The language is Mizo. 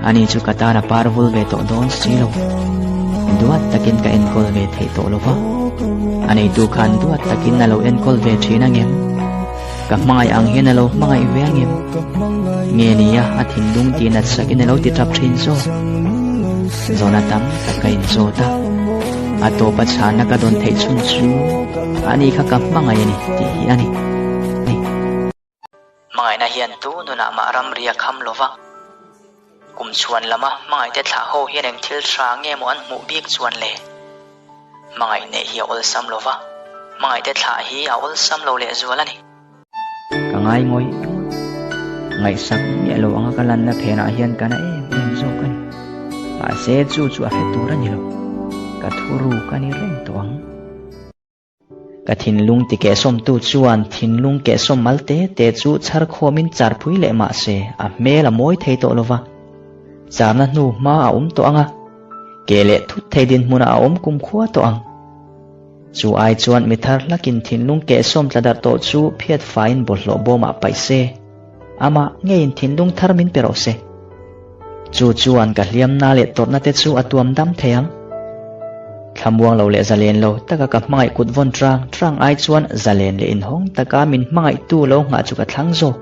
Ani chu ka tan a par vul ve tawh dawn si lo. Duat takin ka enkawl ve theih tawh lo va. A neitu khan duat takin a lo enkawl ve thin angem? Ka hmangaih ang hian a lo hmangaih ve angem? Nge nia a thinlung tih nat sakin a lo ti tap thin zawk? Zawhna tam tak ka inzawt a. A tawpa chhana ka dawn theih chhun chu ani kha ka hmangaih a ni tih hi a ni. Hmangaihna hian tu nunah mah ramri a kham lo va. Kum chhuan lama hmangaihte thlah ho hian eng thil tha nge maw an hmuh bik chuan le? Hmangaih neih hi a awlsam lo va, hmangaihte thlah hi a awlsam lo lehzual a ni. Ka ngai ngawih ngawih. Ngaihsak miah lo anga ka lanna phenah hian ka na em em zawk a ni. Mahse chu chu a hre tur a ni lo. Ka thuruk a ni reng tawh ang. Ka thinlung ti kehsawmtu chuan thinlung kehsawm mal te te chu chhar khawmin char phui leh mah se a hmel a mawi thei tawh lo va. Charna hnu hma a awm tawh ang a, ke leh thut thei dinhmunah a awm kumkhua tawh ang. Chu ai chuan mi thar hlakin thinlung kehsawm tla darh tawh chu phiat faiin bawlhhlawh bawmah paih se, amah ngeiin thinlung thar min pe rawh se. Chu chuan ka hliamna leh tawrhna te chu a tuam dam thei ang. Thlamuang lo leh zalen lo taka ka hmangaih kut vawn trang trang ai chuan zalen leh inhawng taka min hmangaihtu lo nghah chu ka thlang zawk.